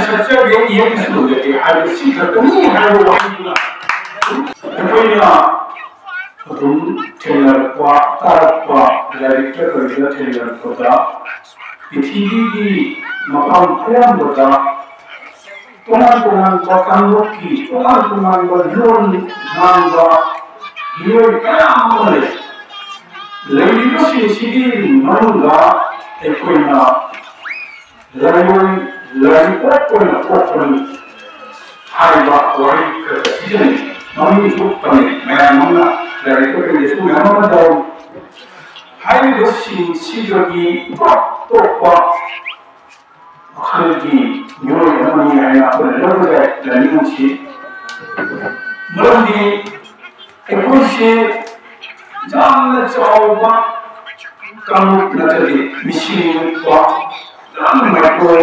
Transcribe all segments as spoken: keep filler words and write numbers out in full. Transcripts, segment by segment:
ꯁꯛꯆꯒꯦ, ꯏꯍꯦꯟꯅ ꯁꯣꯟꯖꯒꯦ ꯍꯥꯏꯕꯁꯤ ꯈꯛꯇꯅꯤ ꯍꯥꯏꯕ ꯋꯥꯍꯩꯗꯨꯅ ꯑꯩꯈꯣꯏꯅ ꯑꯗꯨꯝ ꯊꯦꯡꯅꯔꯛꯄ, ꯇꯥꯔꯛꯄ, ꯂꯥꯏꯔꯤꯛꯇ ꯀꯔꯤꯗ ꯊꯦꯡꯅꯔꯛꯄꯗ ꯄ꯭ꯔꯤꯊꯤꯕꯤꯒꯤ ꯃꯐꯝ ꯑꯌꯥꯝꯕꯗ ꯇꯣꯉꯥꯟ ꯇꯣꯉꯥꯟꯕ ꯀꯥꯡꯂꯨꯞꯀꯤ ꯇꯣꯉꯥꯟ ꯇꯣꯉꯥꯟꯕ ꯂꯣꯟ ꯉꯥꯡꯕ ꯃꯤꯑꯣꯏ ꯀꯌꯥ ꯑꯃ ꯂꯩ꯫ ꯂꯩꯔꯤꯕꯁꯤꯡꯁꯤꯒꯤ ꯃꯅꯨꯡꯗ ꯑꯩꯈꯣꯏꯅ ꯂꯥꯏꯑꯣꯟ, ꯂꯥꯏꯑꯣꯟ ꯑꯣꯏꯅ ꯊꯣꯛꯄꯅꯤ ꯍꯥꯏꯕ ꯋꯥꯍꯩ ꯈꯔ ꯁꯤꯖꯤꯟꯅꯩ꯫ ꯃꯃꯤꯡꯁꯨ ꯄꯟꯅꯩ꯫ ꯃꯌꯥꯝ ꯑꯃꯅ ꯂꯥꯏꯔꯤꯛꯇ ꯀꯩꯗꯁꯨ ꯃꯌꯥꯝ ꯑꯃ ꯇꯧ꯫ ꯍꯥꯏꯔꯤꯕꯁꯤꯡꯁꯤꯗꯒꯤ ꯇꯣꯞ ꯇꯣꯞꯄ ꯃꯈꯜꯒꯤ ꯃꯤꯑꯣꯏ ꯑꯃꯅꯤ ꯍꯥꯏꯅ ꯑꯩꯈꯣꯏꯅ ꯂꯧꯕ ꯌꯥꯏ ꯂꯥꯏꯅꯤꯡ ꯑꯁꯤ꯫ ꯃꯔꯝꯗꯤ ꯑꯩꯈꯣꯏꯁꯦ ꯌꯥꯝꯅ ꯆꯥꯎꯕ ꯀꯥꯡꯂꯨꯞ ꯅꯠꯇ꯭ꯔꯗꯤ ꯃꯤꯁꯤꯡ ꯂꯨꯄꯥ ꯌꯥꯝꯅ ꯃꯥꯏꯀ꯭ꯔꯣ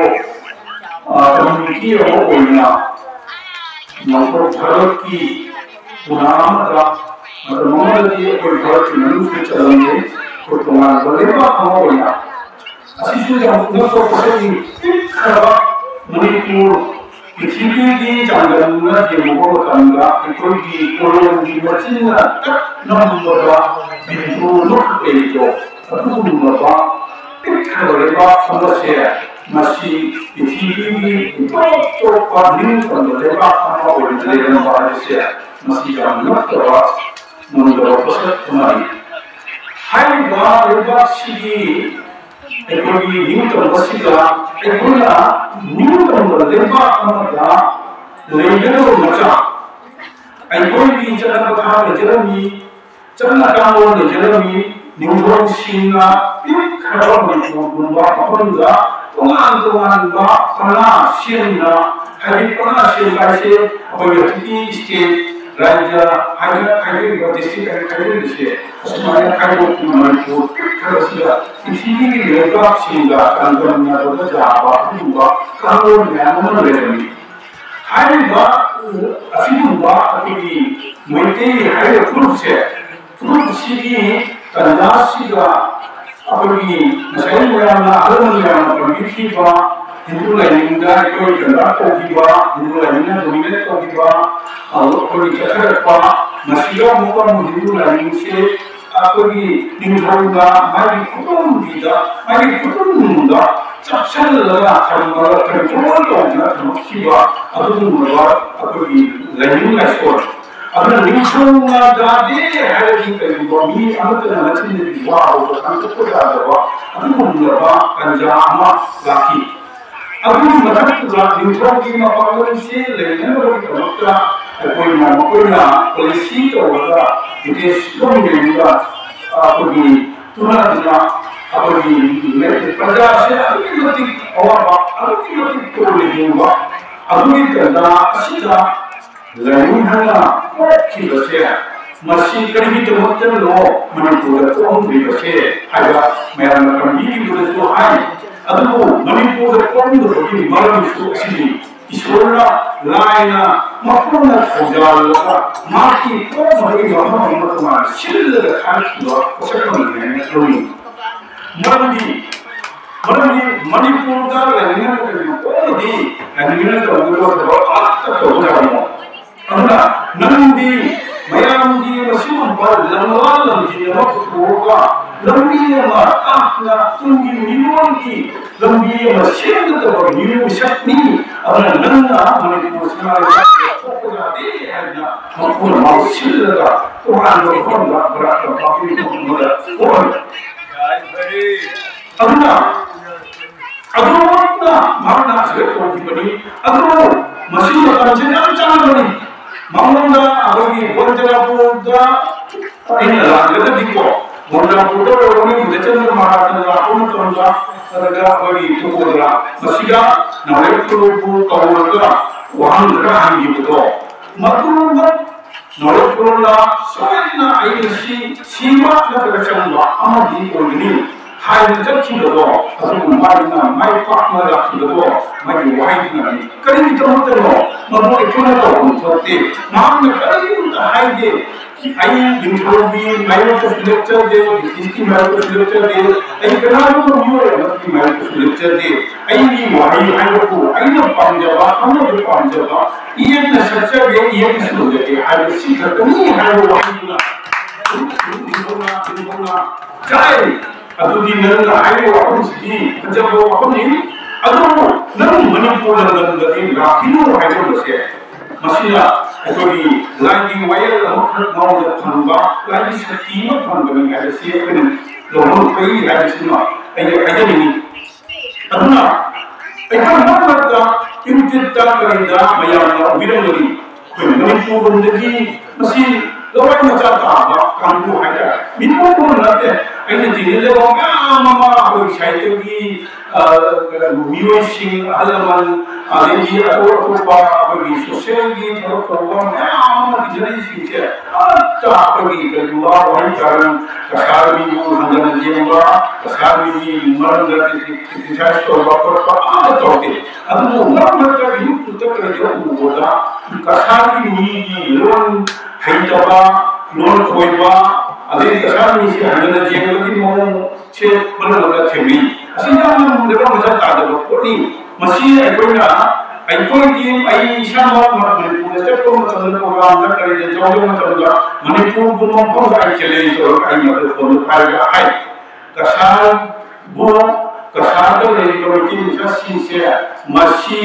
ꯀꯝꯃ꯭ꯌꯨꯅꯤꯇꯤ ꯑꯃ ꯑꯣꯏꯅ ꯅꯣꯡꯄꯣꯛ ꯚꯥꯔꯠꯀꯤ ꯈꯨꯟꯅꯥ ꯑꯃꯗ ꯃꯇꯝ ꯑꯃꯗꯗꯤ ꯑꯩꯈꯣꯏ ꯚꯥꯔꯠꯀꯤ ꯃꯅꯨꯡꯗ ꯆꯜꯂꯝꯃꯤ꯫ ꯑꯩꯈꯣꯏ ꯇꯣꯉꯥꯟꯕ ꯂꯩꯕꯥꯛ ꯑꯃ ꯑꯣꯏꯅ ꯑꯁꯤꯁꯨ ꯌꯥꯝꯅ ꯆꯥꯎꯈꯠꯄꯒꯤ ꯄꯤꯛꯈ꯭ꯔꯕ ꯃꯅꯤꯄꯨꯔ ꯄ꯭ꯔꯤꯊꯤꯕꯤꯒꯤ ꯆꯥꯡꯗꯝꯅ ꯌꯦꯡꯉꯨꯕ ꯃꯇꯝꯗ ꯑꯩꯈꯣꯏꯒꯤ ꯀꯣꯂꯣꯝꯒꯤ ꯃꯆꯤꯟꯅ ꯇꯛ ꯅꯝꯕꯗ ꯕꯤꯟꯗꯨ ꯑꯃꯈꯛ ꯂꯩꯔꯤꯗꯣ ꯑꯗꯨꯒꯨꯝꯂꯕ ꯄꯤꯛꯈ꯭ꯔꯕ ꯂꯩꯕꯥꯛ ꯑꯃꯁꯦ ꯃꯁꯤ ꯄ꯭ꯔꯤꯊꯤꯕꯤꯒꯤ ꯏꯇꯣꯞ ꯇꯣꯞꯄ ꯅꯤꯡꯇꯝꯕ ꯂꯩꯕꯥꯛ ꯑꯃ ꯑꯣꯏꯅ ꯂꯩꯔꯝꯕ ꯍꯥꯏꯕꯁꯦ ꯃꯁꯤ ꯌꯥꯝ ꯉꯛꯇꯕ ꯉꯝꯗꯕ ꯄꯣꯠꯁꯛ ꯑꯃꯅꯤ꯫ ꯍꯥꯏꯔꯤꯕ ꯂꯩꯕꯥꯛꯁꯤꯒꯤ ꯑꯩꯈꯣꯏꯒꯤ ꯅꯤꯡꯇꯝꯕꯁꯤꯗ ꯑꯩꯈꯣꯏꯅ ꯅꯤꯡꯇꯝꯕ ꯂꯩꯕꯥꯛ ꯑꯃꯗ ꯂꯩꯒꯗꯕ ꯃꯆꯥꯛ ꯑꯩꯈꯣꯏꯒꯤ ꯆꯠꯅ ꯄꯊꯥꯞ ꯂꯩꯖꯔꯝꯃꯤ, ꯆꯠꯅ ꯀꯥꯡꯂꯣꯟ ꯂꯩꯖꯔꯝꯃꯤ, ꯅꯤꯡꯊꯧꯁꯤꯡꯅ ꯄꯤꯛꯈ꯭ꯔꯕ ꯃꯅꯤꯄꯨꯔꯒꯨꯝꯕ ꯃꯐꯝꯗ ꯇꯣꯉꯥꯟ ꯇꯣꯉꯥꯟꯕ ꯀꯂꯥ ꯁꯦꯝꯗꯨꯅ, ꯍꯥꯏꯗꯤ ꯀꯂꯥ ꯁꯦꯝꯕ ꯍꯥꯏꯁꯦ ꯑꯩꯈꯣꯏꯒꯤ ꯍꯧꯖꯤꯛꯀꯤ ꯁ꯭ꯇꯦꯠ, ꯔꯥꯖ꯭ꯌ ꯍꯥꯏꯅ ꯈꯥꯏꯗꯣꯛꯏꯕ, ꯗꯤꯁꯇ꯭ꯔꯤꯛ ꯍꯥꯏꯅ ꯈꯥꯏꯗꯣꯛꯏꯕꯁꯦ ꯑꯁꯨꯃꯥꯏꯅ ꯈꯥꯏꯗꯣꯛꯇꯨꯅ ꯃꯅꯤꯄꯨꯔ ꯄꯤꯛꯈ꯭ꯔꯕꯁꯤꯗ ꯄ꯭ꯔꯤꯊꯤꯕꯤꯒꯤ ꯂꯩꯕꯥꯛꯁꯤꯡꯒ ꯆꯥꯡꯗꯝꯅꯕꯗ ꯌꯥꯕ ꯑꯗꯨꯒꯨꯝꯕ ꯀꯥꯡꯂꯣꯟ ꯃꯌꯥꯝ ꯑꯃ ꯂꯩꯔꯝꯃꯤ꯫ ꯍꯥꯏꯔꯤꯕ ꯑꯁꯤꯒꯨꯝꯕ ꯑꯩꯈꯣꯏꯒꯤ ꯃꯩꯇꯩ ꯍꯥꯏꯔꯤꯕ ꯐꯨꯔꯨꯞꯁꯦ, ꯐꯨꯔꯨꯞꯁꯤꯒꯤ ꯇꯟꯖꯥꯁꯤꯗ ꯑꯩꯈꯣꯏꯒꯤ ꯉꯁꯥꯏ ꯃꯌꯥꯝꯅ, ꯑꯍꯜ ꯃꯌꯥꯝꯅ ꯄꯟꯕꯤꯈꯤꯕ ꯍꯤꯟꯗꯨ ꯂꯥꯏꯅꯤꯡꯗ ꯑꯩꯈꯣꯏ ꯀꯟꯚꯔꯠ ꯇꯧꯈꯤꯕ, ꯍꯤꯟꯗꯨ ꯂꯥꯏꯅꯤꯡꯅ ꯗꯣꯃꯤꯅꯦꯠ ꯇꯧꯈꯤꯕ, ꯑ, ꯑꯩꯈꯣꯏꯒꯤ ꯆꯠꯊꯔꯛꯄ, ꯃꯁꯤꯗ ꯑꯃꯨꯛꯀ ꯑꯃꯨꯛ ꯍꯤꯟꯗꯨ ꯂꯥꯏꯅꯤꯡꯁꯦ ꯑꯩꯈꯣꯏꯒꯤ ꯅꯤꯡꯊꯧꯅ ꯃꯥꯒꯤ ꯈꯨꯗꯣꯝꯕꯤꯗ, ꯃꯥꯒꯤ ꯈꯨꯗꯣꯝꯅꯨꯡꯗ ꯆꯞꯁꯤꯜꯂꯒ ꯊꯝꯃꯒ ꯀꯟꯇ꯭ꯔꯣꯜ ꯇꯧꯗꯨꯅ ꯊꯝꯃꯛꯈꯤꯕ ꯑꯗꯨꯒꯨꯝꯂꯕ ꯑꯩꯈꯣꯏꯒꯤ ꯂꯥꯏꯅꯤꯡ ꯂꯥꯏꯁꯣꯟ꯫ ꯑꯗꯨꯅ ꯅꯤꯡꯊꯧꯅ ꯌꯥꯗꯦ ꯍꯥꯏꯔꯗꯤ ꯀꯔꯤꯒꯨꯝꯕ ꯃꯤ ꯑꯃꯠꯇꯅ ꯃꯆꯤꯟꯗꯒꯤ ꯋꯥ ꯍꯧꯕ ꯉꯥꯡꯊꯣꯛꯄ ꯌꯥꯗꯕ ꯑꯗꯨꯒꯨꯝꯂꯕ ꯇꯟꯖꯥ ꯑꯃ ꯂꯥꯛꯈꯤ꯫ ꯑꯗꯨꯒꯤ ꯃꯊꯛꯇꯨꯗ ꯅꯤꯡꯊꯧꯒꯤ ꯃꯄꯥꯡꯒꯜꯁꯤ ꯂꯩꯅꯅꯕꯒꯤꯗꯃꯛꯇ ꯑꯩꯈꯣꯏꯅ, ꯃꯈꯣꯏꯅ ꯄꯣꯂꯤꯁꯤ ꯇꯧꯔꯒ ꯕ꯭ꯔꯤꯇꯤꯁ ꯒꯣꯔꯃꯦꯟꯒ ꯑꯩꯈꯣꯏꯒꯤ ꯇꯨꯅꯗꯨꯅ ꯑꯩꯈꯣꯏꯒꯤ ꯄ꯭ꯔꯖꯥꯁꯦ ꯑꯗꯨꯛꯀꯤ ꯃꯇꯤꯛ ꯑꯋꯥꯕ, ꯑꯗꯨꯛꯀꯤ ꯃꯇꯤꯛ ꯇꯣꯜꯂꯤꯕ ꯑꯗꯨꯒꯤ ꯇꯥꯟꯖꯥ ꯑꯁꯤꯗ ꯂꯥꯏꯅꯤꯡ ꯍꯥꯏꯅ ꯄꯣꯛꯈꯤꯕꯁꯦ, ꯃꯁꯤ ꯀꯔꯤꯒꯤꯗꯃꯛꯇꯅꯣ ꯃꯅꯤꯄꯨꯔꯗ ꯄꯣꯛꯍꯧꯗ꯭ꯔꯤꯕꯁꯦ ꯍꯥꯏꯕ ꯃꯌꯥꯝꯅ ꯄꯟꯕꯤꯔꯤꯕꯗꯁꯨ ꯍꯥꯏ꯫ ꯑꯗꯨꯕꯨ ꯃꯅꯤꯄꯨꯔꯗ ꯄꯣꯛꯍꯧꯗꯕꯒꯤ ꯃꯔꯝꯁꯨ ꯑꯁꯤꯅꯤ꯫ ꯏꯁꯣꯔꯅ, ꯂꯥꯏꯅ ꯃꯄꯨꯅ ꯊꯧꯖꯥꯜꯂꯒ ꯃꯍꯥꯛꯀꯤ ꯄꯣꯛꯅꯕꯒꯤ ꯃꯐꯝ ꯑꯃ ꯇꯣꯉꯥꯟꯅ ꯁꯤꯜꯂꯒ ꯊꯥꯔꯛꯈꯤꯕ ꯄꯣꯠꯁꯛ ꯑꯃꯅꯤ ꯍꯥꯏꯅ ꯂꯧꯏ꯫ ꯃꯔꯝꯗꯤ, ꯃꯔꯝꯗꯤ ꯃꯅꯤꯄꯨꯔꯗ ꯂꯥꯏꯅꯤꯡ ꯑꯃ ꯀꯔꯤꯒꯨꯝꯕ ꯄꯣꯛꯂꯗꯤ ꯂꯥꯏꯅꯤꯡꯅ ꯇꯧꯒꯗꯕ ꯊꯕꯛ ꯑꯃꯠꯇ ꯇꯧꯕ ꯌꯥꯔꯝꯃꯣꯏ꯫ ꯑꯗꯨꯅ ꯅꯪꯗꯤ ꯃꯌꯥꯝꯒꯤ ꯃꯁꯤꯒꯨꯝꯕ ꯂꯝꯂꯥ ꯂꯝꯖꯤꯡ ꯑꯃ ꯄꯨꯊꯣꯛꯑꯒ ꯂꯝꯕꯤ ꯑꯃ ꯇꯥꯛꯅ ꯇꯨꯡꯒꯤ ꯃꯤꯔꯣꯜꯒꯤ ꯂꯝꯕꯤ ꯑꯃ ꯁꯦꯝꯒꯗꯕ ꯃꯤꯑꯣꯏ ꯃꯤꯁꯛꯅꯤ꯫ ꯑꯗꯨꯅ ꯅꯪꯅ ꯃꯅꯤꯄꯨꯔ ꯁꯅꯥ ꯂꯩꯕꯥꯛ ꯊꯣꯛꯄ ꯌꯥꯗꯦ ꯍꯥꯏꯗꯅ ꯃꯈꯣꯏꯅ ꯃꯥꯕꯨ ꯁꯤꯜꯂꯒ ꯇꯣꯉꯥꯟꯕ ꯃꯐꯝꯗ ꯕꯔꯥꯛ ꯇꯝꯄꯥꯛꯀꯤ ꯃꯐꯝ ꯑꯃꯗ ꯊꯣꯛꯍꯟꯕ꯫ ꯑꯗꯨꯅ ꯑꯗꯨꯃꯛꯅ ꯃꯍꯥꯛꯅ ꯑꯁꯤꯗ ꯇꯧꯈꯤꯕꯅꯤ꯫ ꯑꯗꯨꯕꯨ ꯃꯁꯤ ꯃꯇꯝꯁꯤ ꯌꯥꯝ ꯆꯥꯟꯅꯕꯅꯤ꯫ ꯃꯉꯣꯟꯗ ꯑꯩꯈꯣꯏꯒꯤ ꯕꯣꯟꯇꯦꯔꯥꯄꯨꯔꯗ ꯑꯩꯅ ꯂꯥꯟꯒꯗꯕꯗꯤꯀꯣ, ꯕꯣꯟꯇꯦꯔꯥꯄꯨꯔꯗ ꯑꯣꯏꯔꯒꯅꯤ ꯕꯨꯙꯆꯟꯗ꯭ꯔ ꯃꯍꯥꯔꯥꯖꯅ ꯂꯥꯛꯄ ꯃꯇꯝꯗ, ꯑꯗꯨꯒ ꯑꯩꯈꯣꯏꯒꯤ ꯇꯨꯀꯣꯗꯔꯥ, ꯃꯁꯤꯒ ꯅꯥꯎꯔꯦꯝ ꯈꯨꯔꯨꯕꯨ ꯀꯧꯔꯒ ꯋꯥꯍꯪ ꯈꯔ ꯍꯪꯈꯤꯕꯗꯣ, ꯃꯗꯨꯃꯛ ꯅꯣꯔꯠ ꯄꯣꯜꯗ ꯁꯣꯏꯗꯅ ꯑꯩ ꯉꯁꯤ ꯁꯤꯕ ꯅꯠꯇ꯭ꯔꯒ ꯆꯪꯕ ꯑꯃꯗꯤ ꯑꯣꯏꯒꯅꯤ꯫ ꯍꯥꯏꯅ ꯆꯠꯈꯤꯕꯗꯣ, ꯑꯗꯨꯕꯨ ꯃꯥꯅ ꯃꯥꯏ ꯄꯥꯛꯅ ꯂꯥꯛꯈꯤꯕꯗꯣ ꯃꯥꯒꯤ ꯋꯥꯍꯩꯗꯨꯅꯅꯤ꯫ ꯀꯔꯤꯒꯤꯗꯃꯛꯇꯅꯣ? ꯃꯗꯨ ꯑꯩꯈꯣꯏꯅ ꯇꯧꯐꯝ ꯊꯣꯛꯇꯦ꯫ ꯃꯍꯥꯛꯅ ꯀꯔꯤꯝꯇ ꯍꯥꯏꯗꯦ꯫ ꯑꯩ ꯅꯤꯡꯊꯧꯒꯤ ꯃꯥꯌꯣꯛꯇꯁꯨ ꯂꯦꯞꯆꯗꯦ, ꯕ꯭ꯔꯤꯇꯤꯁꯀꯤ ꯃꯥꯌꯣꯛꯇꯁꯨ ꯂꯦꯞꯆꯗꯦ, ꯑꯩ ꯀꯅꯥꯒꯨꯝꯕ ꯃꯤꯑꯣꯏ ꯑꯃꯒꯤ ꯃꯥꯌꯣꯛꯇꯁꯨ ꯂꯦꯞꯆꯗꯦ꯫ ꯑꯩꯒꯤ ꯋꯥꯍꯩ ꯍꯥꯏꯕꯕꯨ ꯑꯩꯅ ꯄꯥꯝꯖꯕ, ꯑꯃꯗ ꯄꯥꯝꯖꯕ, ꯏꯌꯦꯛꯅ ꯁꯛꯆꯒꯦ, ꯏꯌꯦꯛꯅ ꯁꯣꯟꯖꯒꯦ ꯍꯥꯏꯕꯁꯤ ꯈꯛꯇꯅꯤ ꯍꯥꯏꯕ ꯋꯥꯍꯩꯗꯨꯅ ꯅꯤꯡꯊꯧꯅ, ꯅꯤꯡꯊꯧꯅ ꯆꯥꯏ꯫ ꯑꯗꯨꯗꯤ ꯅꯪꯅ ꯍꯥꯏꯔꯤꯕ ꯋꯥꯐꯝꯁꯤꯗꯤ ꯐꯖꯕ ꯋꯥꯐꯝꯅꯤ, ꯑꯗꯨꯕꯨ ꯅꯪ ꯃꯅꯤꯄꯨꯔ ꯂꯝꯗꯝꯗꯗꯤ ꯂꯥꯛꯈꯤꯅꯨ ꯍꯥꯏꯔꯝꯕꯁꯦ, ꯃꯁꯤꯅ ꯑꯩꯈꯣꯏꯒꯤ ꯂꯥꯏꯒꯤ ꯋꯥꯌꯦꯜ ꯑꯃꯈꯛ ꯃꯉꯣꯟꯗ ꯐꯪꯕ, ꯂꯥꯏꯒꯤ ꯁꯛꯇꯤ ꯑꯃ ꯐꯪꯕꯅꯤ ꯍꯥꯏꯕꯁꯤ ꯑꯩꯈꯣꯏꯅ ꯂꯧꯍꯧꯕ ꯐꯩ ꯍꯥꯏꯕꯁꯤꯃ ꯑꯩꯅ ꯍꯥꯏꯖꯅꯤꯡꯉꯤ꯫ ꯑꯗꯨꯅ ꯑꯩꯈꯣꯏ ꯃꯔꯛ ꯃꯔꯛꯇ ꯌꯨꯇ꯭ꯌꯨꯕꯇ ꯀꯔꯤꯗ ꯃꯌꯥꯝꯅ ꯎꯕꯤꯔꯝꯒꯅꯤ, ꯑꯩꯈꯣꯏ ꯃꯅꯤꯄꯨꯔ ꯂꯣꯝꯗꯒꯤ ꯃꯁꯤ ꯂꯋꯥꯏ ꯃꯆꯥ ꯇꯥꯕ ꯀꯥꯡꯕꯨ ꯍꯥꯏꯇꯥꯔꯦ, ꯃꯤꯄꯨꯝ ꯄꯨꯝꯅ ꯅꯠꯇꯦ, ꯑꯩꯅ ꯇꯤꯚꯤꯗ ꯃꯌꯥꯝ ꯑꯃ ꯑꯩꯈꯣꯏ ꯁꯥꯍꯤꯇ꯭ꯌꯒꯤ, ꯑ, ꯃꯤꯑꯣꯏꯁꯤꯡ, ꯑꯍꯜ ꯂꯃꯟ, ꯑꯗꯒꯤ ꯑꯇꯣꯞ ꯑꯇꯣꯞꯄ ꯑꯩꯈꯣꯏꯒꯤ ꯁꯣꯁꯤꯌꯦꯜꯒꯤ ꯊꯕꯛ ꯇꯧꯕ ꯃꯌꯥꯝ ꯑꯃ ꯇꯤꯟꯅꯔꯤꯁꯤꯡꯁꯦ ꯑꯃꯠꯇ ꯑꯩꯈꯣꯏꯒꯤ ꯀꯔꯤꯒꯨꯝꯕ ꯋꯥꯍꯩ ꯀꯥꯔꯟ, ꯀꯁꯥꯔ ꯃꯤꯕꯨ ꯍꯟꯊꯅ ꯌꯦꯡꯕ, ꯀꯁꯥꯔ ꯃꯤꯒꯤ ꯃꯔꯝꯗ ꯀ꯭ꯔꯤꯇꯤꯁꯥꯏꯁ ꯇꯧꯕ ꯈꯣꯠꯄ ꯑꯃꯠꯇ ꯇꯧꯗꯦ꯫ ꯑꯗꯨꯕꯨ ꯃꯔꯛ ꯃꯔꯛꯇ ꯌꯨꯇ꯭ꯌꯨꯕꯇ ꯀꯔꯤꯗ ꯎꯕꯗ ꯀꯁꯥꯔꯒꯤ ꯃꯤꯒꯤ ꯂꯣꯟ ꯍꯩꯇꯕ, ꯂꯣꯟ ꯈꯣꯏꯕ, ꯑꯗꯩ ꯀꯁꯥꯔ ꯃꯤꯁꯤ ꯍꯟꯊꯅ ꯌꯦꯡꯕꯒꯤ ꯃꯑꯣꯡꯁꯦ ꯃꯔꯛ ꯃꯔꯛꯇ ꯊꯦꯡꯅꯩ꯫ ꯑꯁꯤ ꯌꯥꯝꯅ ꯂꯩꯕꯥꯛ ꯃꯆꯥ ꯇꯥꯗꯕ ꯄꯣꯠꯅꯤ꯫ ꯃꯁꯤ ꯑꯩꯈꯣꯏꯅ, ꯑꯩꯈꯣꯏꯒꯤ, ꯑꯩ ꯏꯁꯥꯃꯛ ꯃꯅꯤꯄꯨꯔꯗ ꯆꯠꯄ ꯃꯇꯝꯗ, ꯄ꯭ꯔꯣꯒ꯭ꯔꯥꯝꯗ ꯀꯔꯤꯗ ꯌꯥꯎꯕ ꯃꯇꯝꯗ ꯃꯅꯤꯄꯨꯔꯒꯨꯝꯕ ꯃꯐꯝꯗ ꯑꯩ ꯆꯦꯂꯦꯟꯖ ꯇꯧꯔꯒ ꯑꯩ ꯃꯥꯏꯀ꯭ꯔꯣꯐꯣꯟꯗꯨ ꯄꯥꯏꯔꯒ ꯍꯥꯏ, ꯀꯁꯥꯔꯕꯨ, ꯀꯁꯥꯔꯗ ꯂꯩꯔꯤꯕ ꯃꯩꯇꯩ ꯃꯆꯥꯁꯤꯡꯁꯦ ꯃꯁꯤ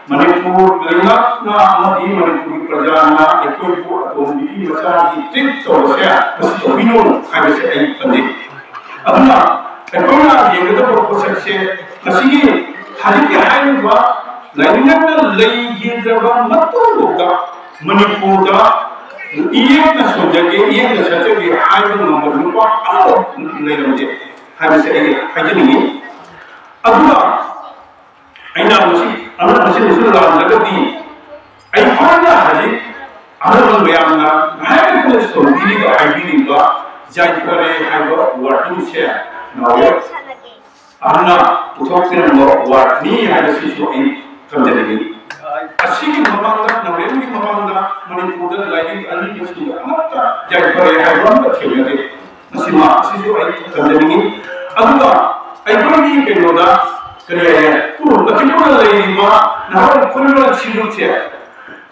ꯃꯅꯤꯄꯨꯔ ꯂꯩꯉꯥꯛꯅ ꯑꯃꯗꯤ ꯃꯅꯤꯄꯨꯔꯒꯤ ꯄ꯭ꯔꯖꯥꯅ ꯑꯩꯈꯣꯏꯕꯨ ꯑꯇꯣꯝꯕꯤꯒꯤ ꯃꯆꯥꯒꯤ ꯇ꯭ꯔꯤꯠ ꯇꯧꯕꯁꯦ ꯃꯁꯤ ꯇꯧꯕꯤꯅꯨ ꯍꯥꯏꯕꯁꯦ ꯑꯩ ꯈꯟꯖꯩ꯫ ꯑꯗꯨꯅ ꯑꯩꯈꯣꯏꯅ ꯌꯦꯡꯒꯗꯕ ꯄꯣꯠꯁꯛꯁꯦ ꯉꯁꯤꯒꯤ ꯍꯧꯖꯤꯛꯀꯤ ꯍꯥꯏꯔꯤꯕ ꯂꯥꯏꯅꯤꯡꯉꯛꯅ ꯂꯩꯈꯤꯗ꯭ꯔꯕ ꯃꯇꯨꯡꯐꯥꯎꯗ ꯃꯅꯤꯄꯨꯔꯗ ꯏꯌꯦꯛꯅ ꯁꯣꯟꯖꯒꯦ, ꯏꯌꯦꯛꯅ ꯁꯠꯆꯒꯦ ꯍꯥꯏꯕ ꯉꯝꯕ ꯅꯨꯄꯥ ꯑꯃꯐꯥꯎ ꯂꯩꯔꯝꯗꯦ ꯍꯥꯏꯕꯁꯦ ꯑꯩ ꯍꯥꯏꯖꯅꯤꯡꯉꯤ꯫ ꯑꯗꯨꯒ ꯑꯩꯅ ꯃꯁꯤ, ꯑꯃꯅ ꯃꯁꯤꯅꯁꯨ ꯂꯥꯟꯗ꯭ꯔꯒꯗꯤ ꯑꯩꯈꯣꯏꯅ ꯍꯧꯖꯤꯛ ꯑꯍꯜ ꯃꯌꯥꯝꯅ ꯉꯥꯏꯍꯥꯛ ꯁꯣꯟꯕꯤꯔꯤꯕ, ꯍꯥꯏꯕꯤꯔꯤꯕ ꯌꯥꯏꯐꯔꯦ ꯍꯥꯏꯕ ꯋꯥꯔꯗꯨꯁꯦ ꯅꯥꯎꯔꯦꯝ ꯑꯍꯟꯅ ꯄꯨꯊꯣꯛꯄꯤꯔꯝꯕ ꯑꯦꯋꯥꯔꯗꯅꯤ ꯍꯥꯏꯕꯁꯤꯁꯨ ꯑꯩ ꯊꯝꯖꯅꯤꯡꯏ꯫ ꯑꯁꯤꯒꯤ ꯃꯃꯥꯡꯗ, ꯅꯥꯎꯔꯦꯝꯒꯤ ꯃꯃꯥꯡꯗ ꯃꯅꯤꯄꯨꯔꯗ ꯂꯥꯏꯔꯤꯛ ꯑꯔꯤꯕꯁꯤꯡꯗ ꯑꯃꯠꯇ ꯌꯥꯏꯐꯔꯦ ꯍꯥꯏꯕ ꯑꯃꯠꯇ ꯊꯦꯡꯅꯗꯦ꯫ ꯃꯁꯤꯃ ꯑꯁꯤꯁꯨ ꯑꯩ ꯊꯝꯖꯅꯤꯡꯏ꯫ ꯑꯗꯨꯒ ꯑꯩꯈꯣꯏꯒꯤ ꯀꯩꯅꯣꯗ ꯀꯔꯤ ꯍꯥꯏꯌꯦ, ꯂꯈꯤꯄꯨꯔꯗ ꯂꯩꯔꯤꯕ ꯅꯍꯥꯔꯣꯜ ꯈꯨꯔꯤꯃꯔꯣꯜ ꯁꯤꯡꯂꯨꯞꯁꯦ,